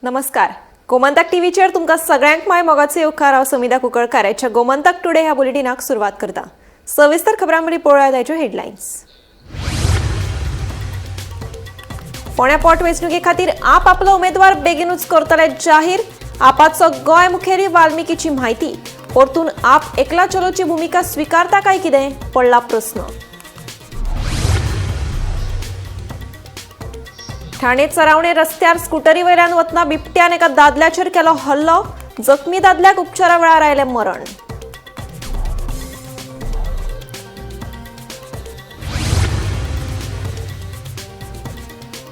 नमस्कार, गोमंतक टीव्हीचेर तुमकां सगळ्यांक माय मोगाचो येवकार. हांव समिधा कुंकळकार ह्या गोमंतक टुडे ह्या बुलेटिनाक सुरवात करता. सविस्तर खबरां मदीं पळोवया ताच्यो हेडलायन्स. फोंड्या पोट वेंचणुके खातीर आप आपलो उमेदवार बेगीनूच करतले जाहीर. आपाचो गोंय मुखेली वाल्मिकीची म्हायती. परतून आप एकला चलोची भुमिका स्विकारता काय कितें पडला प्रस्न. ठाणे चरावणे रस्त्यार स्कुटरी वयल्यान वतना बिबट्यान एका दादल्याचेर केलो हल्लो. जखमी दादल्याक उपचारा वेळार आयलें मरण.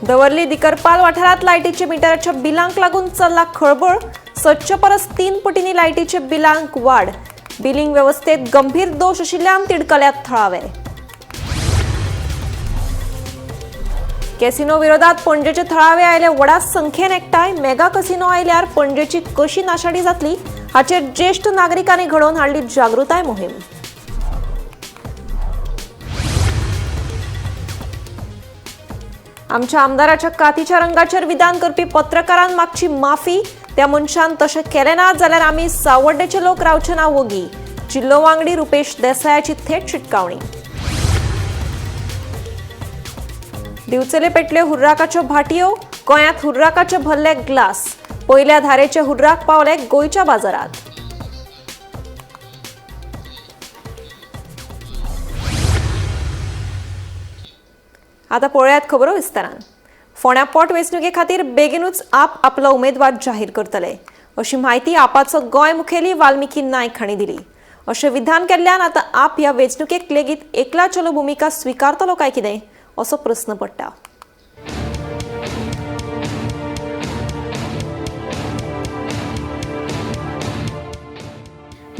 दवर्ली दिकरपाल वाठारांत लायटीच्या मिटराच्या बिलांक लागून चल्ला खळबळ. सदचे परस 3 पटींनी लायटीच्या बिलांक वाड. बिलिंग वेवस्थेत गंभीर दोश आशिल्ल्यान तिडकल्यात थळावे. कॅसिनो विरोधात पणजेचे थळावे आयले व्हडा संख्येन एकठांय. मेगा कसिनो आयल्यार पणजेची कशी नाशाडी जातली हाचेर ज्येश्ठ नागरिकांनी घडोवन हाडली जागृताय मोहीम. आमच्या आमदाराच्या कातीच्या रंगाचेर विधान करपी पत्रकारान मागची माफी. त्या मनशान तशें केलें ना जाल्यार आमी सावड्डेचे लोक रावचे ना वोगी. जिल्लो वांगडी रुपेश देसायाची थेट शिटकावणी. दिवचले पेटल्यो हुर्राकाच्यो भाटयो. गोंयांत हुर्राकाचे भरले ग्लास. पयल्या धारेचे हुर्राक पावले गोंयच्या बाजारात. आता पळयात खबरो विस्तारान. फोंड्या पोट वेंचणुके खातीर बेगीनूच आप आपलो उमेदवार जाहीर करतले अशी म्हायती आपाचो गोंय मुखेली वाल्मिकी नायक हांणी दिली. अशें विधान केल्ल्यान आतां आप ह्या वेंचणुकेक लेगीत एकला चलो भुमिका स्विकारतलो काय कितें असो प्रस्न पडटा.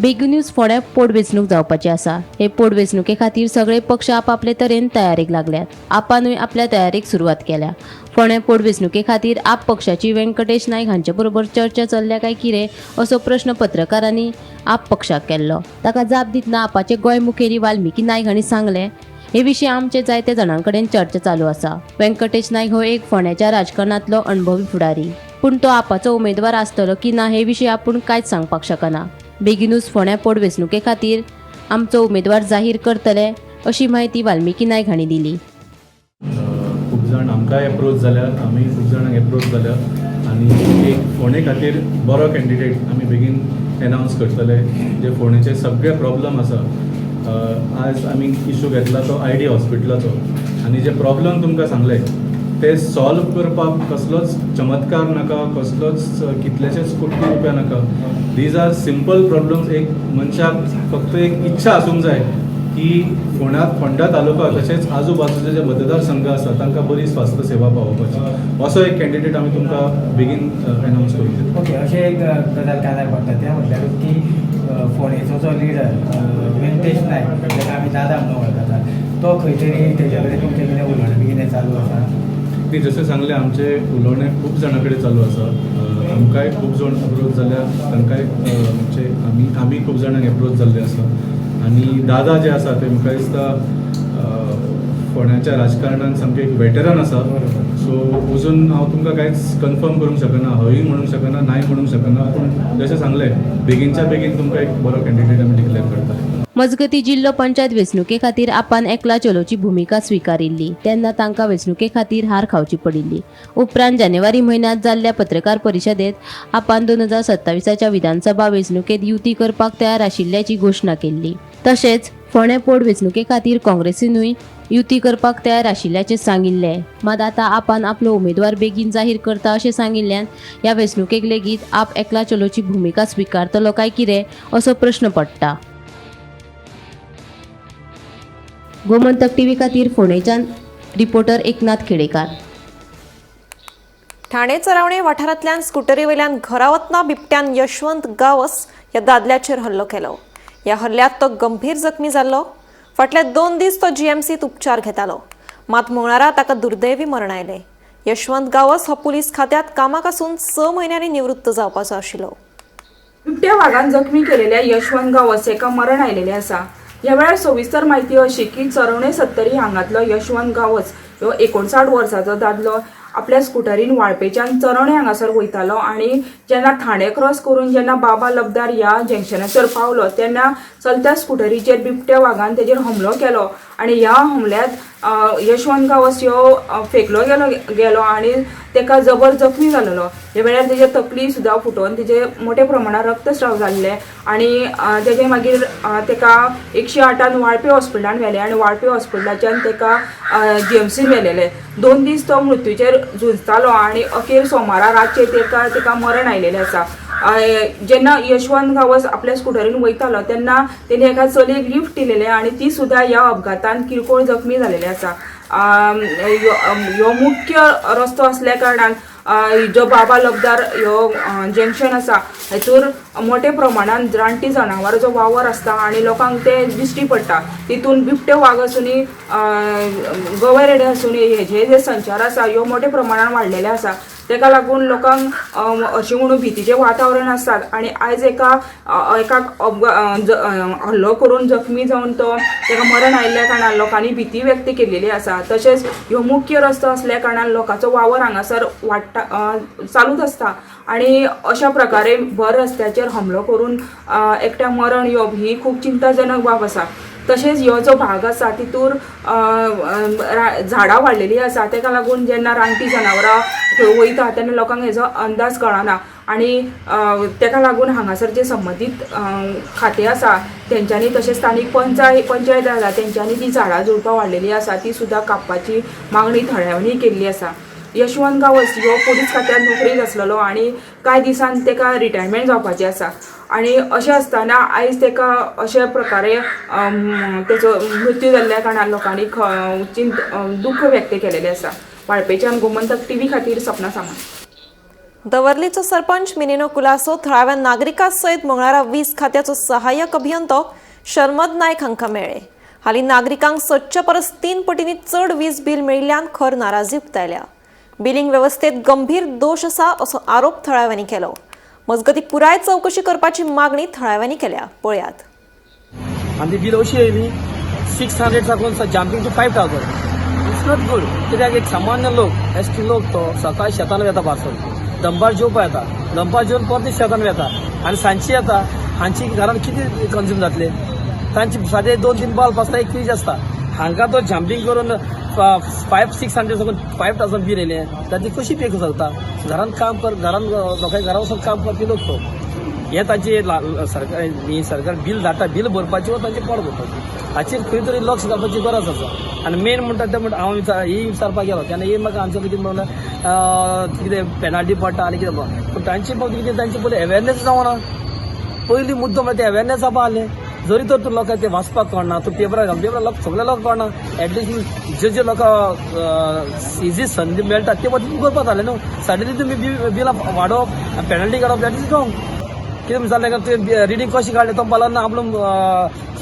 बेगीनूच फोंड्या पोटवेंचणूक जावपाची आसा. हे पोटवेंचणुके खातीर सगळे पक्ष आपापले तरेन तयारेक लागल्यात. आपानूय आपल्या तयारेक सुरवात केल्या. फोंड्या पोटवेंचणुके खातीर आप पक्षाची व्यंकटेश नायक हांचे बरोबर चर्चा चल्ल्या काय कितें असो प्रश्न पत्रकारांनी आप पक्षाक केल्लो. ताका जाप दितना आपाचे गोंय मुखेली वाल्मिकी नायक हांणी सांगलें, हे विशीं आमचे जायते जाणां कडेन चर्चा चालू आसा. व्यंकटेश नायक हो एक फोंड्याच्या राजकारणांतलो अणभवी फुडारी, पूण तो आपाचो उमेदवार आसतलो की ना हे विशीं आपूण कांयच सांगपाक शकना. बेगीनूच फोंड्या पोटवेंचणुके खातीर आमचो उमेदवार जाहीर करतले अशी म्हायती वाल्मिकी नायक हांणी दिली. खूब जाण आमकांय एप्रोच जाल्यात, आमी खूब जाणांक एप्रोच जाल्यात आनी एक फोंडे खातीर बरो कॅन्डिडेट आमी बेगीन एनावन्स करतले. जे फोंडेचे सगळे प्रॉब्लम आसा, आज आमी इशू घेतला तो I D हॉस्पिटलाचो आनी जे प्रॉब्लम तुमकां सांगले ते सॉल्व करपाक कसलोच चमत्कार नाका, कसलोच कितलेशेच कोटी रुपया नाका. These are simple problems. एक मनशाक फक्त एक इच्छा आसूंक जाय की फोंड्यांत फोंडा तालुका तशेंच आजू बाजूचे जे मतदारसंघ आसा तांकां बरी स्वास्थ सेवा पावोवपाची, असो एक कॅन्डिडेट आमी तुमकां बेगीन एनावन्स करून दितले. ओके, अशें एक गजाल कानार पडटा तें म्हटल्यारूच की फोंडेचो जो लिडर व्यंकटेश नायक, जाका आमी दादा म्हणून वळखतात, तो खंय तरी तेजे कडेन तुमचें कितें उलोवणें बी कितें चालू आसा? ती जशें सांगलें, आमचें उलोवणें खूब जाणां कडेन चालू आसा. आमकांय खूब जाण अप्रोच जाल्या, तांकांय म्हणजे आमी खूब जाणांक एप्रोच जाल्ले आसा. आनी दादा जे आसा ते म्हाका दिसता फोंड्याच्या राजकारणान सामके एक वेटरन आसा. सो अजून हांव तुमकां कांयच कन्फर्म करूंक शकना, हयूय म्हणूंक शकना, नाय म्हणूंक शकना, पूण जशें सांगलें बेगीनच्या बेगीन तुमकां एक बरो कॅन्डिडेट आमी डिक्लेअर करतले. मजगती जिल्लो पंचायत वेंचणुके खातीर आपान एकला चलोची भुमिका स्विकारिल्ली तेन्ना तांकां वेंचणुके खातीर हार खावची पडिल्ली. उपरांत जानेवारी म्हयन्यांत जाल्ल्या पत्रकार परिशदेत आपान 2027च्या विधानसभा वेंचणुकेत युती करपाक तयार आशिल्ल्याची घोशणा केल्ली. तशेंच फोंडें पोट वेंचणुके खातीर काँग्रेसीनूय युती करपाक तयार आशिल्ल्याचें सांगिल्लें. मात आतां आपान आपलो उमेदवार बेगीन जाहीर करता अशें सांगिल्ल्यान ह्या वेंचणुकेक लेगीत आप एकला चलोची भुमिका स्विकारतलो काय कितें असो प्रश्न पडटा. गोमंतक टीव्ही खातीर फोंडेच्यान रिपोर्टर एकनाथ खेडेकार. ठाणे चरावणे वाठारांतल्यान स्कुटरी वयल्यान घरा वतना बिबट्यान यशवंत गावस ह्या दादल्याचेर हल्लो केलो. ह्या हल्ल्यांत तो गंभीर जखमी जाल्लो. फाटले 2 दीस तो जीएमसीत उपचार घेतालो, मात मंगळारा ताका दुर्दैवी मरण आयलें. यशवंत गावस हो पुलीस खात्यांत कामाक आसून 6 म्हयन्यांनी निवृत्त जावपाचो आशिल्लो. बिबट्या वागान जखमी केलेल्या यशवंत गावस हेका मरण आयलेलें आसा. ह्या वेळार सविस्तर म्हायती अशी की चरवणे सत्तरी हांगांतलो यशवंत गावस ह्यो 59 वर्सांचो दादलो आपल्या स्कुटरीन वाळपेच्यान चरणे हांगासर वयतालो आनी जेन्ना ठाणे क्रॉस करून जेन्ना बाबा लबदार ह्या जंक्शनाचेर पावलो तेन्ना चलत्या स्कुटरीचेर बिबट्या वागान तेजेर हमलो केलो आनी ह्या हमल्यात यशवंत गांवस ह्यो फेकलो गेलो आनी तेका जबर जखमी जालेलो. ह्या वेळार तेजे तकली सुद्दां फुटोवन तेजे मोठ्या प्रमाणात रक्तस्राव जाल्ले आनी तेजे मागीर तेका 108 वाळपे हॉस्पिटलान व्हेले आनी वाळपे हॉस्पिटलाच्यान तेका जीएमसीन व्हेलेले. 2 दीस तो मृत्यूचेर झुजतालो आनी अखेर सोमारा रातचे तेका मरण आयिल्लें आसा. जेन्ना यशवंत गांवस आपल्या स्कुटरीन वयतालो तेन्ना तेणी एका चलयेक लिफ्ट दिलेलें आनी ती सुद्दां ह्या अपघातान किरकोळ जखमी जालेली आसा. ह्यो मुख्य रस्तो आसल्या कारणान जो बाबा लबदार ह्यो जंक्शन आसा हेतूर मोठ्या प्रमाणान रानटी जनावरांचो वावर आसता आनी लोकांक ते दिश्टी पडटा. तितून बिबटे वाग आसूनी, गवे रेडे आसूनी, हेजे जे संचार आसा ह्यो मोठ्या प्रमाणान वाडलेले आसा. तेका लागून लोकांक अशें म्हणून भितीचें वातावरण आसतात आनी आयज एका हल्लो करून जखमी जावन तो तेका मरण आयिल्ल्या कारणान लोकांनी भिती व्यक्त केलेली आसा. तशेंच ह्यो मुख्य रस्तो आसल्या कारणान लोकांचो वावर हांगासर वाडटा, चालूच आसता आनी अशा प्रकारे भर रस्त्याचेर हमलो करून एकट्या मरण येवप ही खूब चिंताजनक बाब आसा. तशेंच ह्यो जो भाग आसा तितूर झाडां वाडलेली आसा, तेका लागून जेन्ना रानटी जनावरां थंय वयता तेन्ना लोकांक हेजो अंदाज कळना आनी तेका लागून हांगासर जे संबंदीत खातें आसा तेंच्यांनी तशेंच स्थानीक पंचायत आसा तेंच्यांनी ती झाडां झुडपां वाडलेली आसा ती सुद्दां कापपाची मागणी थळाव्यांनी केल्ली आसा. यशवंत गांवस ह्यो पुलीस खात्यांत नोकरेक आसलेलो आनी कांय दिसान तेका रिटायरमेंट जावपाचें आसा आनी अशें आसतना आयज तेका अशा प्रकारे तेचो मृत्यू जाल्ल्या कारणान लोकांनी दुख्ख व्यक्त केलेलें आसा. वाळपेच्यान गोमंतक टीव्ही खातीर सपना सामंत. दवर्लीचो सरपंच मिनिनो कुलासो थळाव्या नागरिकां सयत मंगळारा वीज खात्याचो सहाय्यक अभियंतो शर्मद नायक हांकां मेळ्ळे. हालीं नागरिकांक सदच्या परस 3 पटींनी चड वीज बील मेळिल्ल्यान खर नाराजी उक्तायल्या. बिलिंग वेवस्थेत गंभीर दोश आसा असो आरोप थळाव्यांनी केलो. मजगती पुराय चौकशी करपाची मागणी थळाव्यांनी केल्या. पळयात. आनी बील अशी येयली 600 साकून jumping to 5000. It's not good. कित्याक एक सामान्य लोक, एस टी लोक तो सकाळी शेतान वेता, पासून दनपार जेवपा येता, दनपार जेवन परत शेतान वेता आनी सांजची येता. हांची घरान कितें कंज्यूम जातले? तांची सादे 2-3 बल्ब आसता, एक फ्रीज आसता. हांकां तो जम्पींग करून 500-600 साकून 5000 बील येयलें जाल्यार ती कशी पे करूं शकता? घरान काम कर, घरान लोकांक घरा वचून काम करपी लोक तो. हे तांचे सरकार ही सरकार बील धाडटा, बील भरपाची वा तांचे पोट भरपाची, हाचेर खंय तरी लक्ष घालपाची गरज आसा. आनी मेन म्हणटा तें म्हणटा हांव ही विचारपाक गेलो तेन्ना ही म्हाका आमच्या कितें म्हणल्यार कितें पेनाल्टी पडटा आनी कितें, पूण तांचे बाबतींत कितें तांचे पयलीं अवेरनेस जावना. पयलीं मुद्दो म्हळ्यार ते अवेरनेस जावपा आसलें. जरी तर तूं लोकांक ते वाचपाक कळना, तूं पेपरार घाल, पेपरार लोक सगळे लोक कळना. एटलिस्ट जे जे लोकांक इजी संदी मेळटा ते पद्दतीन करपाक जालें न्हू. सडनली तुमी बिलां वाडोवप, पेनल्टी काडप, that is wrong. कितें जालें काय तुवें रिडींग कशें काडलें? तो म्हणपाक ना आपलो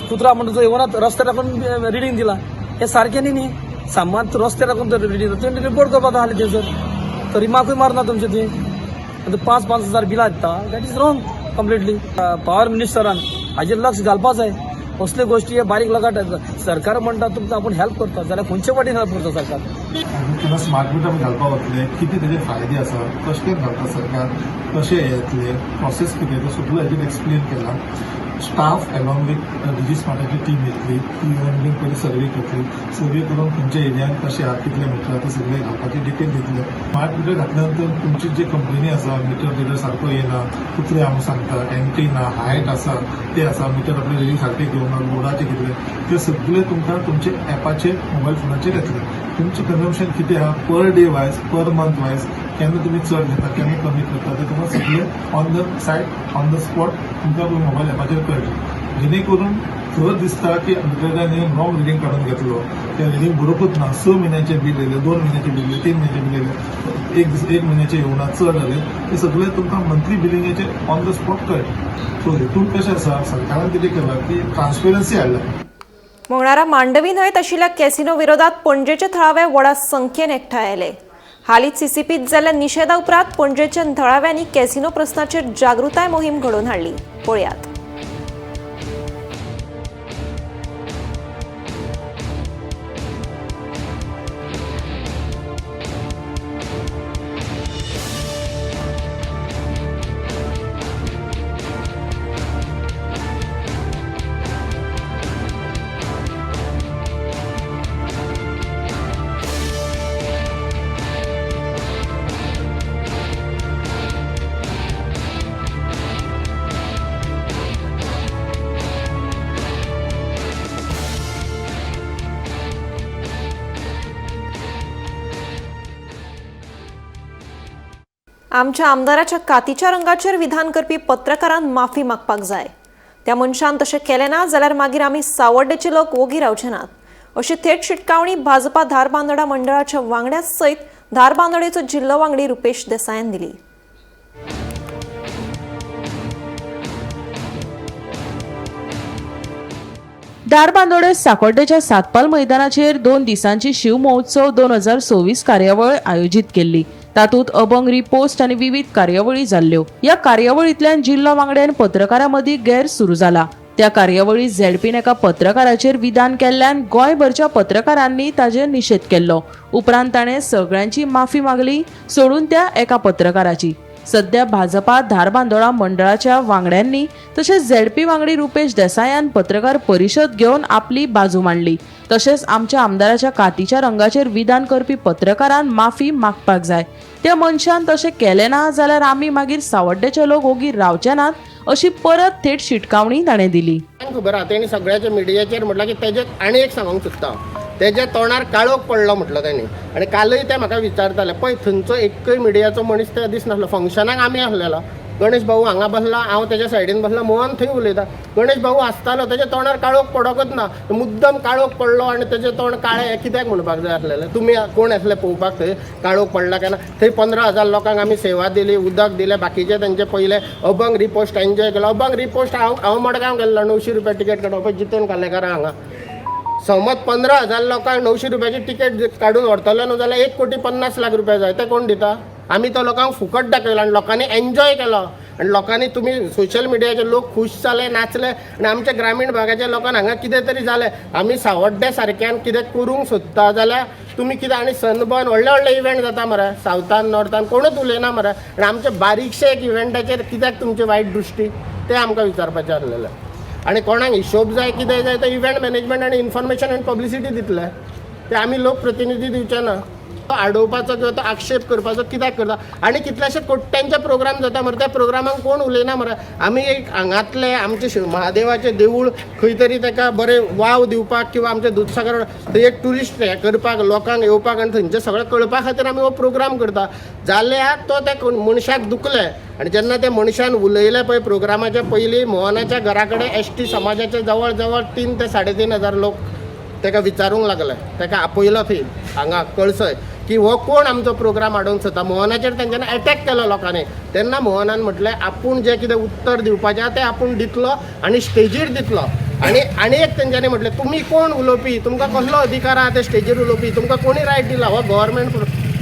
कुत्रा म्हणटा तो येवना रस्त्यार राखून रिडींग दिलां, हें सारकें न्ही न्ही. सामान रस्त्यार राखून तर रिडींग तुवें रिपोर्ट करपाक आसलें थंयसर, तर रिमार्कूय मारना तुमचें थंय. आनी 5-5 हजार बिलां दिता, that is wrong completely. Power मिनिस्टरान हाजेर लक्ष घालपा जाय. असल्यो गोश्टी बारीक लोकांक सरकार म्हणटा तुमकां आपूण हेल्प करता, जाल्यार खंयचे वाटेन हेल्प करता सरकार? तुला स्मार्ट मिटर घालपाक वतले, कितें तेजे फायदे आसा, कशें घालता सरकार, कशें येतले, प्रोसेस कितें तें सगळें हेजेर एक्सप्लेन केलां. स्टाफ अलॉंग विथ डिजी स्मार्टाची टीम येतली, ती येवन बीन पयलीं सर्वे करतली, सर्वे करून खंयच्या एरियान कशें आहा, कितले मिटर ते सगळे घालपाची डिटेल दितले. स्मार्ट मिटर घातल्या नंतर तुमची जी कंप्लेनी आसा, मिटर बिटर सारको येना, कुत्रे आमी सांगता, एंटी ना, हायट आसा ते आसा, मिटर आपले रिडींग सारकें घेवना, लोडाचें कितलें, ते सगळे तुमकां तुमचे एपाचेर मोबायल फोनाचेर येतले. तुमचें कंजम्पशन कितें आहा per day wise, per month wise, केन्ना तुमी चड घेता केन्ना कमी करता ते तुमकां सगळें on the site on the spot तुमकां मोबायल एपाचेर कळटलें. जेणे करून थंय दिसता की मिटरान रॉंग रिडींग काडून घेतलो, त्या रिडींग बरोबरूच ना, 6 म्हयन्याचें बील येयलें, 2 म्हयन्याचें बील येयलें, 3 म्हयन्याचें बील येयलें, एक दीस 1 म्हयन्याचें येवना, चड जालें, ते सगळें तुमकां मंथली बिलिंगाचेर ऑन the spot कळटलें. सो हितून कशें आसा, सरकारान कितें केलां की ट्रान्सपेरन्सी हाडल्या. मंगळारा मांडवी न्हंयत आशिल्ल्या कॅसिनो विरोधात पणजेचे थळावे व्हडा संख्येन एकठांय आयले. हालींच सीसीपीत जाल्ल्या निशेधा उपरांत पणजेच्या थळाव्यांनी कॅसिनो प्रस्नाचेर जागृताय मोहीम घडोवन हाडली. पळयात. आमच्या आमदाराच्या कातीच्या रंगाचेर विधान करपी पत्रकारान माफी मागपाक जाय. त्या मनशान तशें केलें ना जाल्यार मागीर आमी सावड्डेचे लोक वोगी रावचे नात, अशी थेट शिटकावणी भाजपा धारबांदोडा मंडळाच्या वांगड्या सयत धारबांदोडेचो जिल्लो वांगडी रुपेश देसायान दिली. धारबांदोडे साकोड्डेच्या सातपाल मैदानाचेर 2 दिसांची शिव महोत्सव 2026 कार्यावळ आयोजीत केल्ली. तातूंत अभंग रिपोस्ट आनी विविध कार्यावळी जाल्ल्यो. ह्या कार्यावळींतल्यान जिल्लो वांगड्यान पत्रकारां मदीं गैर सुरू जाला. त्या कार्यावळीत झेडपीन एका पत्रकाराचेर विधान केल्ल्यान गोंयभरच्या पत्रकारांनी ताजेर निशेध केल्लो. उपरांत ताणें सगळ्यांची माफी मागली, सोडून त्या एका पत्रकाराची. सध्या भाजपा धारबांदोडा मंडळाच्या वांगड्यांनी तशेंच झेडपी वांगडी रुपेश देसायान पत्रकार परिशद घेवन आपली बाजू मांडली. तशेंच आमच्या आमदाराच्या कातीच्या रंगाचेर विधान करपी पत्रकारान माफी मागपाक जाय. त्या मनशान तशें केलें ना जाल्यार आमी मागीर सावड्डेचे लोक ओगी रावचे नात, अशी परत थेट शिटकावणी ताणें दिली. खबर आहा तेणी सगळ्याच्या मिडियाचेर म्हटलां की तेजे आनी एक सांगूंक सोदता, तेज्या तोंडार काळोख पडलो म्हटलो तेणी. आनी कालय ते म्हाका विचारताले, पळय थंयचो एकय मिडियाचो मनीस ते दिसनासलो. फंक्शनाक आमी आसलेलो, गणेश भाऊ हांगा बसला, हांव तेज्या सायडीन बसला, मोहन थंय उलयता. गणेश भाऊ आसतालो, तेज्या तोंडार काळोख पडोकच ना, मुद्दम काळोख पडलो आनी तेजें तोंड काळें कित्याक म्हणपाक जाय आसलेलें? तुमी कोण आसले पळोवपाक थंय काळोख पडला काय ना? थंय 15,000 लोकांक आमी सेवा दिली, उदक दिलें, बाकीचे तेंचे पयले अभंग रिपोस्ट एन्जॉय केलो. अभंग रिपोस्ट हांव मडगांव गेल्लो, 900 रुपया तिकेट काडून पळय जितेन कालेकार हांगा समज 15,000 लोकांक 900 रुपयाची तिकेट काडून व्हरतले न्हू जाल्यार 1,50,00,000 रुपया जाय. ते कोण दिता? आमी तो लोकांक फुकट दाखयलो आनी लोकांनी एन्जॉय केलो. आनी लोकांनी तुमी सोशल मिडियाचे लोक खूश जाले, नाचले आनी आमच्या ग्रामीण भागाच्या लोकांक हांगा कितें तरी जालें. आमी सावड्डे सारक्यान कितें करूंक सोदता जाल्यार तुमी कितें, आनी सनबर्न व्हडले व्हडले इव्हेंट जाता मरे सावथान नॉर्थान, कोणूच उलयना मरे. आनी आमचे बारीकशे एक इव्हेंटाचेर कित्याक तुमची वायट दृश्टी, तें आमकां विचारपाचें आसलेलें. आनी कोणाक हिशोब जाय कितें जाय तो इव्हेंट मॅनेजमेंट आनी इन्फॉर्मेशन आनी पब्लिसिटी दितले, ते आमी लोकप्रतिनिधी दिवचे ना. तो आडोवपाचो किंवा तो आक्षेप करपाचो कित्याक करता? आनी कितलेशे कोट्यांचे प्रोग्राम जाता मरे, त्या प्रोग्रामाक कोण उलयना मरे. आमी एक हांगांतले आमचे महादेवाचें देवूळ खंय तरी ताका बरें वाव दिवपाक किंवा आमचे दुदसागर थंय एक ट्युरिस्ट हें करपाक, लोकांक येवपाक आनी थंयचें सगळें कळपा खातीर आमी हो प्रोग्राम करता. जाल्यार तो त्या मनशाक दुखलें आनी जेन्ना त्या मनशान उलयलें पळय प्रोग्रामाच्या पयलीं, मोहनाच्या घरा कडेन एस टी समाजाचे जवळ जवळ 3 ते 3,500 लोक ताका विचारूंक लागले, ताका आपयलो थंय हांगा कळसय की हो कोण आमचो प्रोग्राम हाडूंक सोदता. मोहनाचेर तेंच्यांनी एटॅक केलो लोकांनी. तेन्ना मोहनान म्हटलें आपूण जें कितें उत्तर दिवपाचें आहा तें आपूण दितलो आनी स्टेजीर दितलो. आनी आनी एक तेंच्यांनी म्हटलें तुमी कोण उलोवपी, तुमकां कसलो अधिकार आहा ते स्टेजीर उलोवपी, तुमकां कोणी रायट दिला हो गव्हर्मेंट?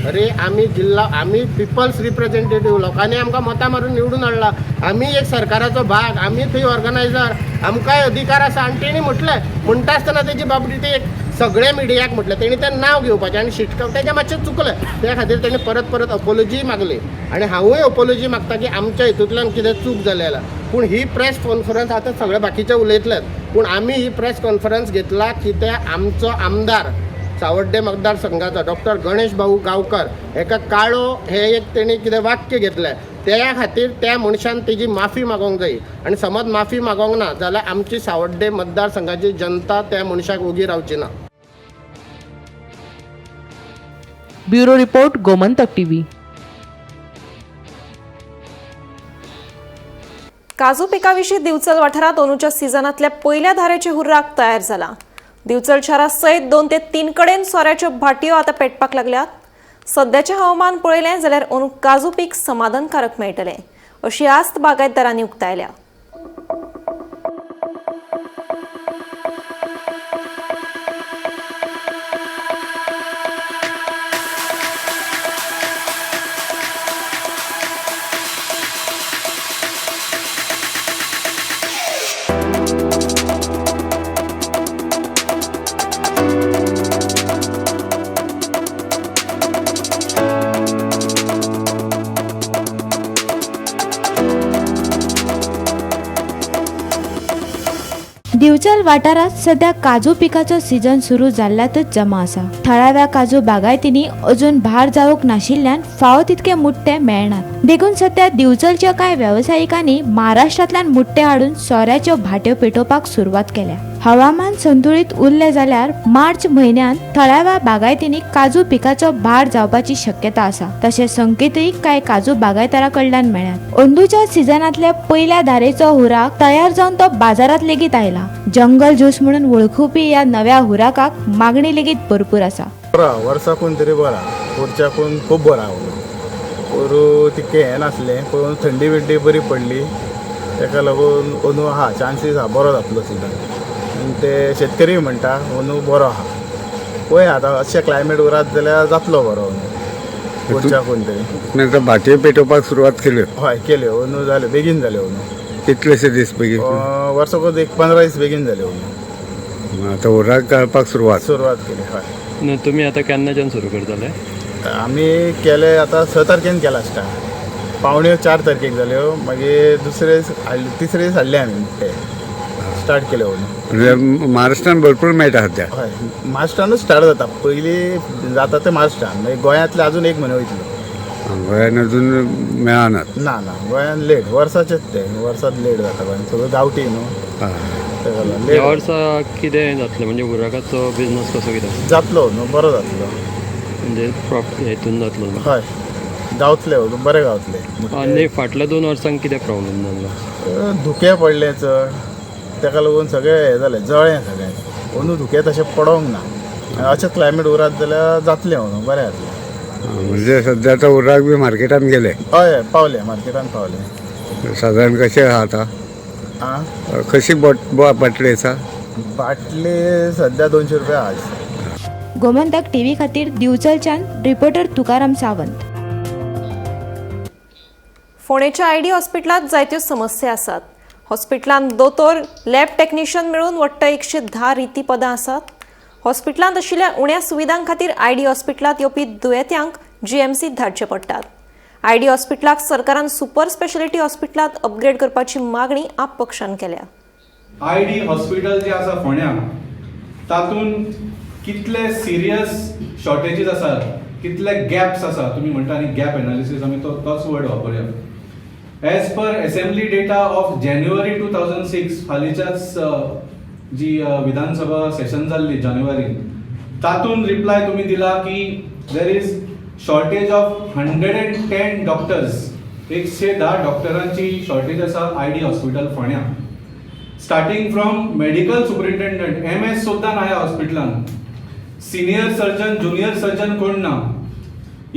अरे आमी जिल्ला, आमी पिपल्स रिप्रेझेंटेटीव, लोकांनी आमकां मतां मारून निवडून हाडला, आमी एक सरकाराचो भाग, आमी थंय ऑर्गनायझर, आमकांय अधिकार आसा. आनी तेणी म्हटलें म्हणटा आसतना तेजी बाबडी ती एक सगळे मिडियाक म्हटलें, तेणी तें नांव घेवपाचें आनी शिटकाव तेजें मातशें चुकलें. त्या खातीर तेणी परत परत अपोलोजी मागली आनी हांवूय अपोलोजी मागता की आमच्या हितूंतल्यान कितें चूक जाली जाल्यार. पूण ही प्रेस कॉन्फरन्स आतां सगळे बाकीचे उलयतलेच, पूण आमी ही प्रेस कॉन्फरन्स घेतला कित्याक आमचो आमदार सावड्डे मतदारसंघाचो डॉक्टर गणेश भाऊ गांवकर हेका काळो हे एक तेणी कितें वाक्य घेतलें, त्या खातीर त्या मनशान तेजी माफी मागोंक जाय. आनी समज माफी मागोंक ना जाल्यार आमची सावड्डे मतदारसंघाची जनता त्या मनशाक ओगी रावची ना. Bureau report, Gomantak TV. काजू पिकाविशीं दिवचल वाठारांत अंदूच्या सिजनांतल्या पयल्या धारेचे हुर्राक तयार जाला. दिवचल शारा सयत 2 ते 3 कडेन सोऱ्याच्यो भाटयो आतां पेटपाक लागल्यात. सद्याचें हवामान पळयलें जाल्यार अंदू काजू पीक समाधानकारक मेळटलें अशी आस्त बागायतदारांनी उक्तायल्या. दिवचल वाठारांत सध्या काजू पिकाचो सीजन सुरू जाल्ल्यातच जमा आसा. थळाव्या काजू बागायतींनी अजून भार जावंक नाशिल्ल्यान फावो तितके मुट्टे मेळनात. देखून सध्या दिवचलच्या कांय वेवसायिकांनी महाराष्ट्रांतल्यान मुट्टे हाडून सोऱ्याच्यो भाट्यो पेटोवपाक सुरवात केल्या. हवामान संतुळीत उरलें जाल्यार मार्च म्हयन्यांत थळाव्या बागायतींनी काजू पिकाचो भार जावपाची शक्यता आसा. तशें संकेतूय कांय काजू बागायतदारां कडल्यान मेळ्ळ्यात. अंदूच्या सिजनांतल्या पयल्या धारेचो हुराक तयार जावन तो बाजारांत लेगीत आयला. जंगल ज्यूस म्हणून वळखुपी ह्या नव्या हुराकाक मागणी लेगीत भरपूर आसा. बरो वर्साकून तरी बरा, पोरच्याकून खूब बरो. पोरू तितकें हें नासलें, पूण थंडी बिंडी बरी पडली, ताका लागून अंदू आहा चान्सीस आहा बरो जातलो सिजन. आनी ते शेतकरी म्हणटा अंदू बरो आहा. पळय आतां अशें क्लायमेट उरात जाल्यार जातलो बरो अंदू पोरच्याकून तरी. आतां भाटयो पेटोवपाक सुरवात केल्यो? हय केल्यो, अंदू जाल्यो, बेगीन जाल्यो अंदू. कितलेशे दीस बेगीन? वर्सकूच एक 15 दीस बेगीन जाल्यो अंदू. आतां हुर्राक गाळपाक सुरवात केली. हय. तुमी आतां केन्नाच्यान सुरू करतले? आमी केले आतां 6 तारखेन केला स्टार्ट. 3:45 तारखेक जाल्यो, मागीर दुसरे तिसरे दीस हाडले आमी ते स्टार्ट केले. म्हणजे महाराष्ट्रान भरपूर मेळटा सद्या? हय, महाराष्ट्रानूच स्टार्ट जाता. पयलीं जाता ते महाराष्ट्रान, मागीर गोंयांतले अजून 1 म्हयनो वयतलो. गोंयान अजून मेळनात? ना ना, गोंयान लेट, वर्साचेच ते वर्सात लेट जाता गोंयान, सगळ्यो गांवठी न्हू. ह्या वर्सा कितें जातलें म्हणजे हुर्राकाचो बिजनस कसो कितें जातलो न्हू? बरो जातलो म्हणजे हेतून जातलो? हय गावतले, बरे गावतले. आनी फाटल्या 2 वर्सांक कितें प्रॉब्लम जाल्लो? धुकें पडलें चड, ताका लागून सगळें हें जालें, जळ्ळें सगळें. अंदू धुकें तशें पडोंक ना. अशें क्लायमेट उरात जाल्यार जातलें अंदू, बरें जातलें. म्हणजे सद्या आतां हुर्राक बी मार्केटान गेले? हय पावले, मार्केटान पावले. सादारण कशें आहा आतां? आं, कशी बाटली आसा? बाटली सद्या 200 रुपया आहा. गोमंतक टीव्ही खातीर दिवचलच्यान रिपोर्टर तुकाराम सावंत. फोंडेच्या आयडी हॉस्पिटलांत जायत्यो समस्या आसात. हॉस्पिटलांत दोतोर, लॅब टेक्निशियन मेळून वट्ट 110 रिती पदां आसात. हॉस्पिटलांत आशिल्ल्या उण्या सुविधां खातीर आयडी हॉस्पिटलांत येवपी दुयेंत्यांक जीएमसीत धाडचे पडटात. आयडी हॉस्पिटलाक सरकारान सुपर स्पेशालिटी हॉस्पिटलांत अपग्रेड करपाची मागणी आप पक्षान केल्या. आयडी हॉस्पिटल जे आसा फोंड्यां, तातूंत कितले सिरियस शॉर्टेजीस आसात, कितले गॅप्स आसा, तुमी म्हणटा न्ही गॅप एनालिसीस, आमी तोच वर्ड वापरुया. As per assembly data of January 2006, हालींच्याच जी विधानसभा सेशन जाल्ली जानेवारीन, तातूंत रिप्लाय तुमी दिला की there is shortage of 110 doctors. 110 डॉक्टरांची शॉर्टेज आसा आयडी हॉस्पिटल फोंड्यां. Starting from medical superintendent, MS सुद्दां ना ह्या हॉस्पिटलान, सिनियर सर्जन, ज्युनियर सर्जन कोण ना,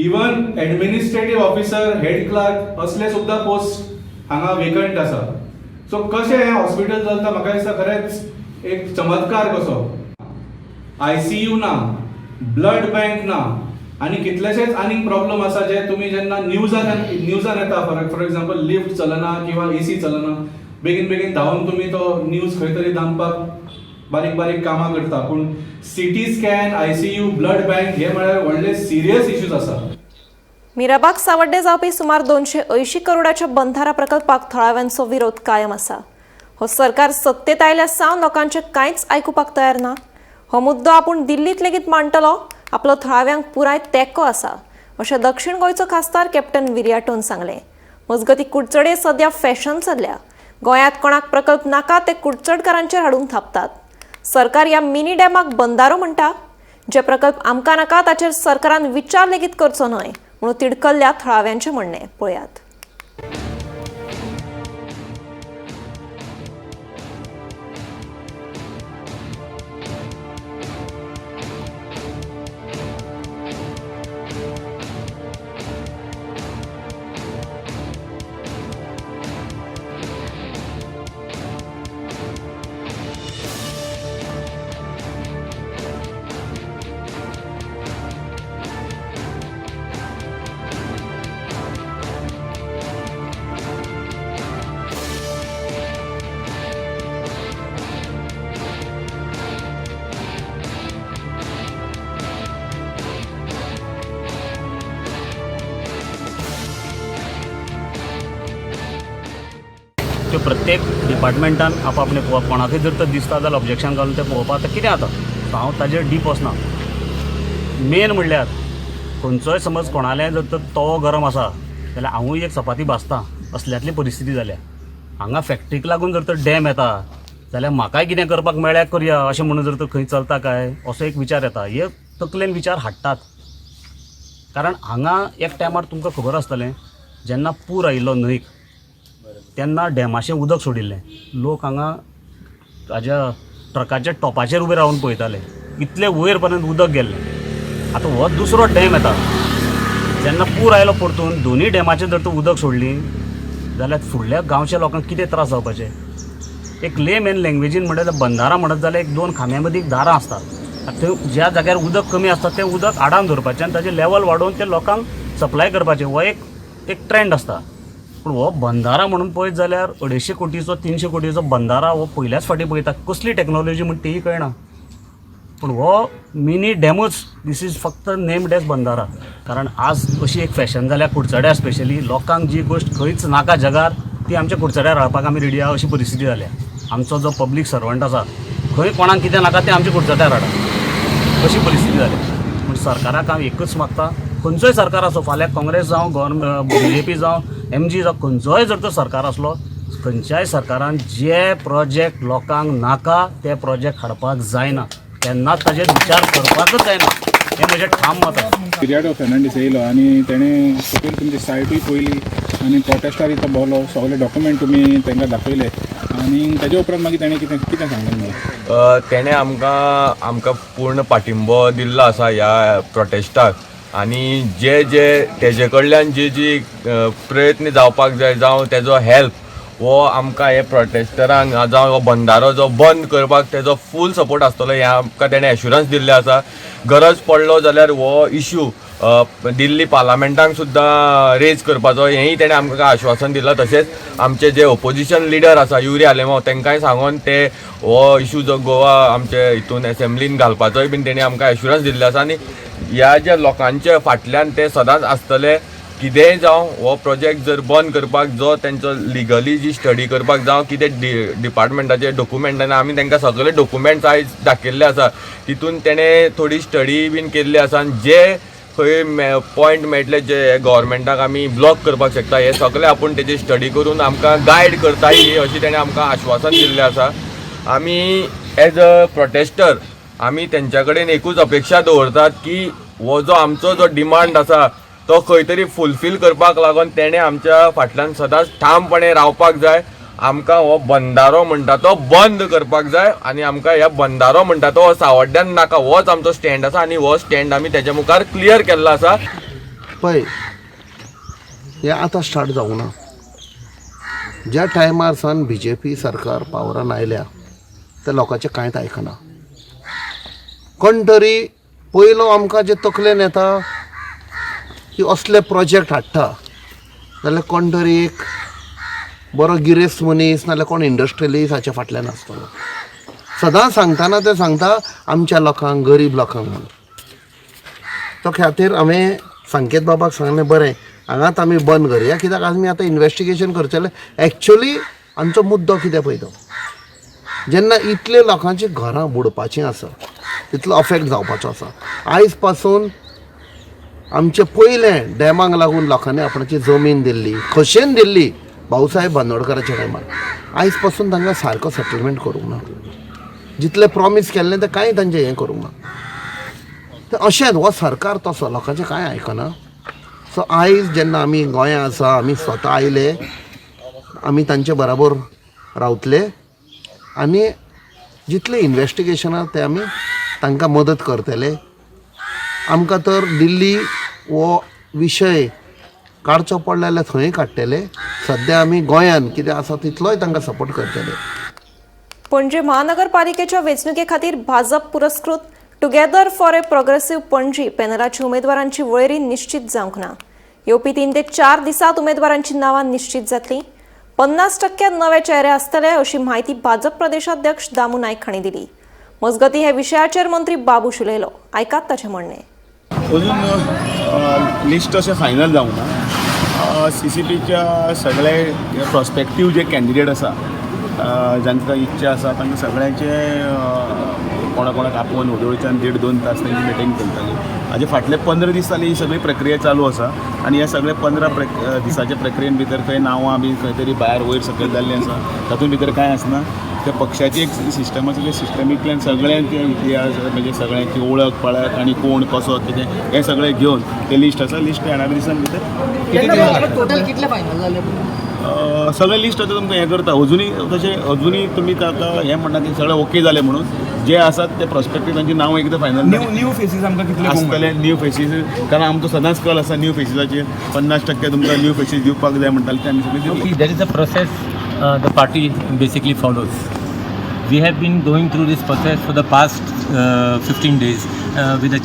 even administrative officer, head clerk असले सुद्दां पोस्ट हांगा वेकंट आसा. सो कशें हें हॉस्पिटल चलता म्हाका दिसता खरेंच एक चमत्कार कसो. आयसीयू ना, ब्लड बँक ना, आनी कितलेशेच आनीक प्रॉब्लम आसा जे तुमी जेन्ना न्यूजान येता, फॉर एक्झाम्पल लिफ्ट चलना किंवा एसी चलना, बेगीन बेगीन धांवन तुमी तो न्यूज खंय तरी दामपाक बारीक बारीक कामां करता. पूण CT scan, ICU, blood bank हे म्हळ्यार व्हडले सिरियस इश्यूज आसा. मिराबाग सावड्डे जावपी सुमार 280 करोडाच्या बंधारा प्रकल्पाक थळाव्यांचो विरोध कायम आसा. हो सरकार सत्तेत आयल्या सावन लोकांचें कांयच आयकुपाक तयार ना. हो मुद्दो आपूण दिल्लीत लेगीत मांडटलो, आपलो थळाव्यांक पुराय तेंको आसा, अशें दक्षिण गोंयचो खासदार कॅप्टन विरियाटोन सांगलें. मजगतीं कुडचडे सद्या फॅशन चल्ल्या. गोंयांत कोणाक प्रकल्प नाका ते कुडचडकारांचेर हाडून थापतात. सरकार ह्या मिनी डॅमाक बंदारो म्हणटा. जे प्रकल्प आमकां नाका ताचेर सरकारान विचार लेगीत करचो न्हय म्हणून तिडकल्ल्या थळाव्यांचें म्हणणें. पळयात. त्यो प्रत्येक डिपार्टमेंटान आपआपले पळोवप, कोणाकय जर तर दिसता जाल्यार ऑब्जेक्शन घालून तें पळोवपाक आतां कितें जाता. सो हांव ताजेर डीप वचना. मेन म्हणल्यार खंयचोय समज कोणालें जर तर तवो गरम आसा जाल्यार हांवूय एक चपाती भाजता असल्यांतली परिस्थिती जाल्या. हांगा फॅक्ट्रीक लागून जर तर डॅम येता जाल्यार म्हाकाय कितें करपाक मेळ्ळ्यार करया अशें म्हणून जर तर खंय चलता काय असो एक विचार येता. हे तकलेन विचार हाडटात, कारण हांगा एक टायमार तुमकां खबर आसतलें जेन्ना पूर आयिल्लो न्हंयक तेन्ना डॅमाचें उदक सोडिल्लें, लोक हांगा ताज्या ट्रकाच्या टॉपाचेर उबे रावन पळयताले, इतले वयर पर्यंत उदक गेल्लें. आतां हो दुसरो डॅम येता, जेन्ना पूर आयलो परतून दोनूय डॅमाचेर जर तर उदक सोडली जाल्यार फुडल्या गांवच्या लोकांक कितें त्रास जावपाचे. एक लेमॅन लँग्वेजीन म्हणल्यार बंदारा म्हणत जाल्यार एक दोन खांब्या मदीं एक दारां आसतात, थंय ज्या जाग्यार उदक कमी आसता तें उदक आडावन दवरपाचें आनी ताजें लेवल वाडोवन तें लोकांक सप्लाय करपाचें, हो एक एक ट्रेंड आसता. पूण हो बंदारा म्हणून पळयत जाल्यार 250 कोटीचो 300 कोटीचो बंदारा हो पयल्याच फावटी पळयता, कसली टॅक्नोलॉजी म्हण तीय कळना. पूण हो मिनी डॅमूच this is फक्त नेम्ड एज बंदारा. कारण आज अशी एक फॅशन जाल्या कुडचड्यार स्पेशली लोकांक जी गोश्ट खंयच नाका जगार ती आमच्या कुडचड्यार हाडपाक आमी रेडी आहा अशी परिस्थिती जाल्या. आमचो जो पब्लीक सर्वंट आसा खंय कोणाक कितें नाका तें आमच्या कुडचड्यार हाडा अशी परिस्थिती जाल्या. पूण सरकाराक हांव एकूच मागता, खंयचोय सरकार आसूं, फाल्यां काँग्रेस जावं, गव्हर्मेंट बीजेपी जावं, एमजी जावं, खंयचोय जर तो सरकार आसलो, खंयच्याय सरकारान जे प्रोजेक्ट लोकांक नाका ते प्रोजेक्ट हाडपाक जायना, तेन्नाच ताजेर विचार करपाकच जायना, हें म्हजें ठाम मत आसा. विरियाटो फेर्नांडीस येयलो आनी तेणें सकयल तुमची सायटूय पळयली आनी प्रोटेस्टार इतो भोवलो, सगळे डॉक्युमेंट तुमी तांकां दाखयले आनी ताजे उपरांत मागीर तेणें कितें कितें सांगलें तुमकां? तेणें आमकां आमकां पूर्ण पाठिंबो दिल्लो आसा ह्या प्रोटेस्टाक आनी जे जे तेजे कडल्यान जी जी प्रयत्न जावपाक जाय जावं तेजो हेल्प हो आमकां हे प्रोटेस्टरांक जावं हो बंदारो जो बंद करपाक तेजो फूल सपोर्ट आसतलो हें आमकां तेणें एश्युरन्स दिल्लें आसा. गरज पडलो जाल्यार हो इशू दिल्ली पार्लमेंटाक सुद्दां रेज करपाचो हेंय तेणें आमकां आश्वासन दिलां. तशेंच आमचे जे ओपोजिशन लिडर आसा युरी आलेमांव तांकांय सांगोन ते हो इशू जो गोवा आमचे हितून एसेंब्लीन घालपाचोय बीन तेणी आमकां एश्युरन्स दिल्लें आसा. आनी ह्या ज्या लोकांच्या फाटल्यान ते सदांच आसतले, कितेंय जावं हो प्रोजेक्ट जर बंद करपाक जो तेंचो लिगली जी स्टडी करपाक जावं कितें डिपार्टमेंटाचे डॉक्युमेंटान आमी तांकां सगळे डॉक्युमेंट्स आयज दाखयल्ले आसा, तितून तेणें थोडी स्टडी बीन केल्ली आसा आनी जे खंय पॉयंट मेळटले जे गव्हर्मेंटाक आमी ब्लॉक करपाक शकता हे सगळे आपूण तेजी स्टडी करून आमकां गायड करता ही अशी तेणें आमकां आश्वासन दिल्लें आसा. आमी एज अ प्रोटेस्टर आमी तेंच्या कडेन एकूच अपेक्षा दवरतात की हो जो आमचो जो डिमांड आसा तो खंय तरी फुलफील करपाक लागून तेणें आमच्या फाटल्यान सदांच ठामपणे रावपाक जाय. आमकां हो बंदारो म्हणटा तो बंद करपाक जाय आनी आमकां ह्या बंदारो म्हणटा तो सावड्ड्यान नाका, होच आमचो स्टँड आसा आनी हो स्टँड आमी तेच्या मुखार क्लियर केल्लो आसा. पळय हें आतां स्टार्ट जावंक ना, ज्या टायमार सावन बीजेपी सरकार पावरान आयल्या त्या लोकांचें कांयच आयकना. कोण तरी पयलो आमकां जे तकलेन येता की असले प्रोजेक्ट हाडटा जाल्यार कोण तरी एक बरो गिरेस्त मनीस नाल्यार कोण इंडस्ट्रियलिस्ट हाच्या फाटल्यान आसतलो. सदांच सांगतना ते सांगता आमच्या लोकांक, गरीब लोकांक म्हणून. तो खातीर हांवें संकेत बाबाक सांगलें बरें हांगाच आमी बंद करया, कित्याक आमी आतां इन्वेस्टिगेशन करतले एक्चुअली आमचो मुद्दो कितें पळय तो. जेन्ना इतले लोकांची घरां बुडपाचीं आसा, इतलो अफेक्ट जावपाचो आसा, आयज पासून आमचे पयलें डॅमाक लागून लोकांनी आपणाची जमीन दिल्ली, खोशेन दिल्ली भाऊसाहेब बांदोडकराच्या टायमार, आयज पासून तांकां सारको सेटलमेंट करूंक ना. जितलें प्रॉमीस केल्लें तें कांय तांचें हें करूंक ना. तर अशेंच हो सरकार तसो लोकांचें कांय आयकना. सो आयज जेन्ना आमी गोंया आसा, आमी स्वता आयले, आमी तांचे बराबर रावतले आनी जितलें इन्वेस्टिगेशनां तें आमी तांकां मदत करतले. आमकां तर दिल्ली हो विशय काडचो पडलो जाल्यार थंय काडटले. सद्या आमी गोंयान कितें आसा तितलोय तांकां सपोर्ट करतले. पणजे महानगरपालिकेच्या वेंचणुके खातीर भाजप पुरस्कृत together for a progressive Panaji पॅनलाची उमेदवारांची वळेरी निश्चित जावंक ना. येवपी 3 ते 4 दिसांत उमेदवारांची नांवां निश्चित जातली. 50% नवे चेहरे आसतले अशी म्हायती भाजप प्रदेशाध्यक्ष दामू नायक हांणी दिली. मजगतीं हे विशयाचेर मंत्री बाबूश उलयलो, आयकात ताचें म्हणणें. अजून लिस्ट अशें फायनल जावंक ना. सी सी पीच्या सगळे प्रोस्पेक्टीव जे कॅन्डिडेट आसा, जांकां इच्छा आसा तांकां सगळ्यांचे कोणा कोणाक आपोवन व्हडोळच्यान 1.5-2 तास तांची मिटींग चलताली. हाजे फाटले 15 दीस जाले ही सगळी प्रक्रिया चालू आसा आनी ह्या सगळे 15 दिसाच्या प्रक्रियेन भितर खंय नांवां बी खंय तरी भायर वयर सकयल जाल्लीं आसा, तातूंत भितर कांय आसना. त्या पक्षाची एक सिस्टम आसा, त्या सिस्टमींतल्यान सगळ्यांचे इतिहास म्हणजे सगळ्यांची ओळख पाळख आनी कोण कसो कितें हें सगळें घेवन तें लिस्ट आसा. लिस्ट येणाऱ्या दिसान भितर टोटल कितले फायनल जाले? सगळें लिस्ट आतां तुमकां हें करता. अजुनूय तशें अजुनूय तुमी आतां हें म्हणटा की सगळें ओके जालें म्हणून जे आसात ते प्रोस्पेक्टीव तांची नांवां एकदां फायनल. न्यू फेसीस आमकां कितले आसतले न्यू फेसीस, कारण आमचो सदांच कल आसा न्यू फेसीसाचेर. 50% तुमकां न्यू फेसीस दिवपाक जाय म्हणटाले, ते आमी सगळें दितले. There is a process the party basically follows. We have been going through this process for the past 15 days with the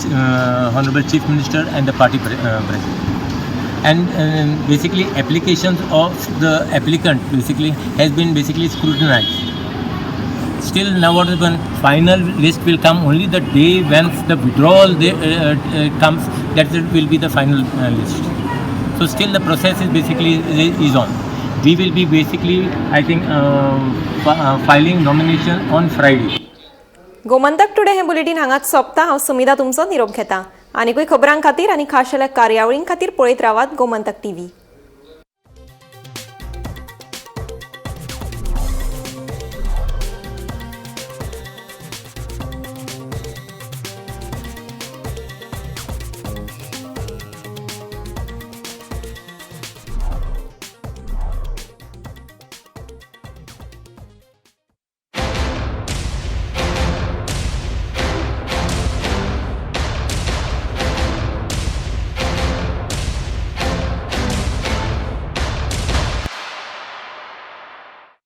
Honorable Chief Minister and the party president. And basically applications of the applicant basically has been basically scrutinized. Still now what is one final list will come only the day when the withdrawal comes, that it will be the final list. So still the process is basically is on. We will be basically, I think, filing nomination on Friday. Gomantak today हें bulletin हांगाच सोंपता. हांव सुमिधा तुमचो निरोप घेता. आनीकूय खबरां खातीर आनी खाशेल्या कार्यावळीं खातीर पळयत रावात गोमंतक टीव्ही.